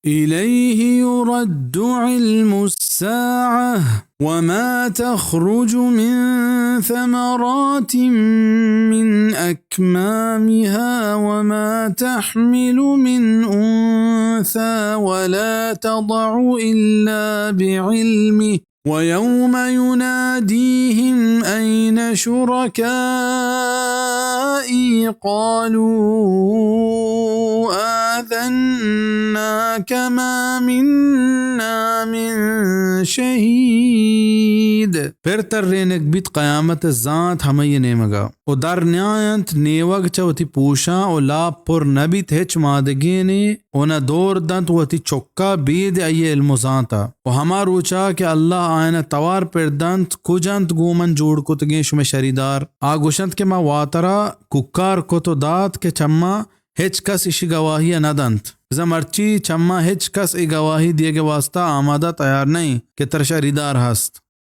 إليه يرد علم الساعة وما تخرج من ثمرات من أكمامها وما تحمل من أنثى ولا تضع إلا بعلمه ويوم يناديهم أين شركائي قالوا آذناك ما منا من شهيد. پر ترینگ بیت قیامت ءِ زانت ہمئی نیمگا، و در نیاینت نیوگ چہ وتی پوشاں و لاپ پر نہ بیت ہچ مادگینے و نہ دور دنت وتی چکا بید آئی علم و زانتا۔ و ہما روچا کہ اللہ آیانا توار پر دنت، کج انت گوں من جوڑ کتگیں شمئے شریدار؟ آ گوشنت کہ ما واترا کوکار کت و دات کہ چما ہچ کس اشی گواہی نہ دنت۔ بزاں مرچی چما ہچ کس اے گواہی دیگ واسطہ آمادہ تیار نہ انت کہ ترا شریدار ہست۔